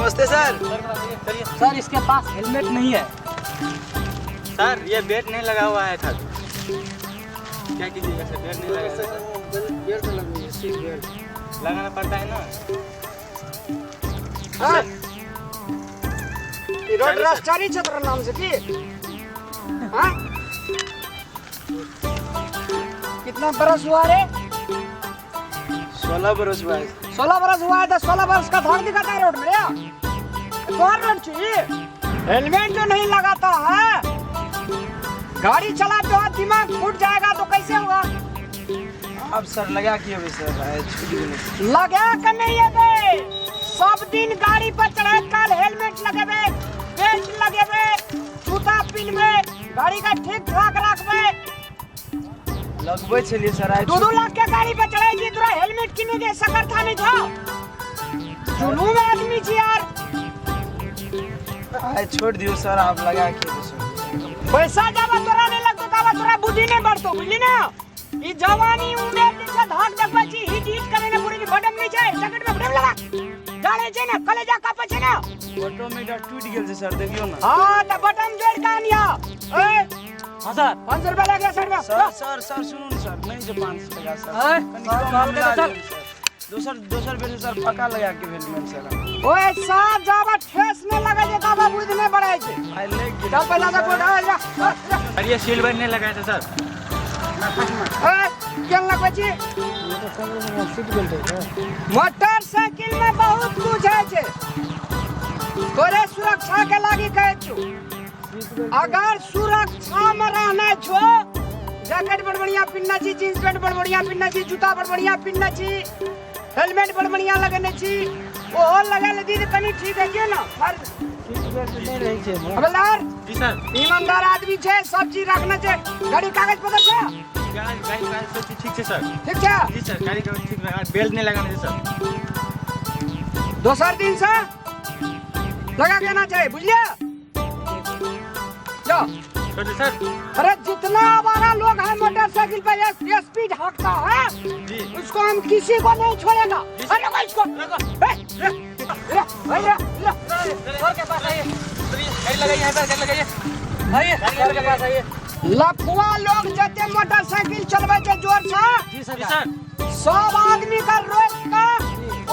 नमस्ते sir. चलिए। Sir, इसके पास helmet नहीं है। सर, ये बेल्ट नहीं लगा हुआ है सर। क्या कीजिएगा सर? बेल्ट नहीं लगा है सर। बेल्ट लगबै, सीट बेल्ट। लगाना पड़ता है ना। हाँ? ई रोड राष्ट्रीय क्षेत्र नाम से की, हाँ? कितना बरस हुआ रे? 16 बरस हुआ है। 16 बरस हुआ है तो 16 बरस का धाक दिखाता है रोड में रे। तोहर रोड चाहिए। हेलमेट जो नहीं लगाता है, गाड़ी चलाते हो, दिमाग फूट जाएगा तो कैसे होगा? अब सर लगा के अबै सर, आइ छूटि गेलै। लगा के नहीं अबे। सब दिन गाड़ी पर चढ़े काल हेलमेट लगेबे, बेल्ट लगेबे, जूता पिन्हबे, गाड़ी का ठीक ठाक रखबे। लगबै छलियै सर, आइ 2-2 लाख के गाड़ी पर चढ़े छी, तोरा हेलमेट किने के सकरथा नहीं था। जुलूम आदमी छी यार। आइ छोड़ दियौ सर, आब लगा के अबै सर। पैसा जाबा तोरा नहीं लगतो ताबा तोरा बुद्धि नहीं बढ़तो, बुझली ना? ई जवानी उमेर जे छै धाक देखबै छी, हिट हिट करे ने पूरी बटन नहीं छै, जैकेट में बटन लगा डाले छै ने, कलेजा कापे छै ना। बटन एकटा टूटि गेल छै सर, देखियौ ना। हां, त बटन जोड़ के आनिया। ए हाँ सर। 500 रुपया लगे सर में। सर सर सर, सुनू ने सर, नहीं छै 500 टका सर। ए, कनि सर, कम कहलकै मिला तऽ चल। दियौ सर। दोसर दोसर बेर से सर पक्का लगा के भेल सर। ओए साहब, जाबा ठेस नहीं लगे छै ताबा बुद्धि नहीं बढ़े छै। आइ लागि गेल। चल पैसा दे कोटा जा जा। सर, ये सीट बेल्ट नहीं लगाए थे सर। ए, केन लगबै छी? मोटरसाइकिल में बहुत कुछ है छै। तोरे सुरक्षा के लागी कहै छु, अगर सुरक्षा में रहना छो, जैकेट बड़ बढ़िया पिन्हना छी, जींस पैंट बड़ बढ़िया पिन्हना छी, जूता बड़ बढ़िया पिन्हना छी, हेलमेट बड़ बढ़िया लगेने छी। ओहो लगा लेती तऽ कनि ठीक है ना। हवलदार। जी सर। ईमानदार आदमी छै, सब चीज रखना छै। गाड़ी कागज पत्र छै? गाड़ी गाड़ी कागज सब चीज ठीक छै सर। ठीक छै? जी सर, गाड़ी कागज ठीक है, बेल्ट नहीं लगाना है सर। दोसर दिन से लगा के आना चाहिए, बुझलिए? जाओ। छोड़ दे सर। अरे जितना आवारा लोग है मोटरसाइकिल पे ये स्पीड हाँकता है जी। उसको हम किसी को नहीं छोड़ेगा। जी सर। अरे रोको इसको। रोको। ए, रे, रे, रे, रे, रे। सर के पास आइए। गाड़ी लगाइए यहाँ पर, गाड़ी लगाइए। आइए सर के पास आइए। लफुआ लोग जते मोटरसाइकिल चलबै छै जोर से, जी सर। जी सर। सब आदमी का रोक के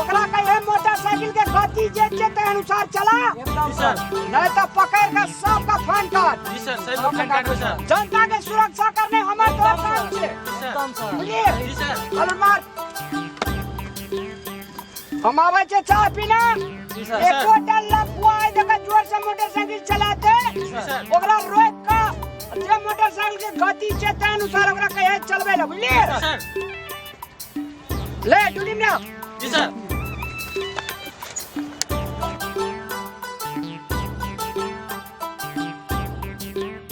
ओकरा कहे मोटरसाइकिल के गति जे छै ते अनुसार चला, एकदम जी सर। सर। नहीं तो पकड़ के सबका फाइन काट। जी सर, सही लोग फाइन काटो सर। जनता के सुरक्षा करने हमार तोर काम छै। जी सर। एकदम सर। बुझलिए? जी सर। चल मार, हम आबै छै चाय पीना। जी सर। एकोटा लफुआ आइ देखे जोर से मोटरसाइकिल चलाते, जी सर। ओकरा रोक के जे मोटरसाइकिल के गति छै ते अनुसार ओकरा कहे चलबै लए, बुझलिए? जी सर। ले डुली में। जी सर।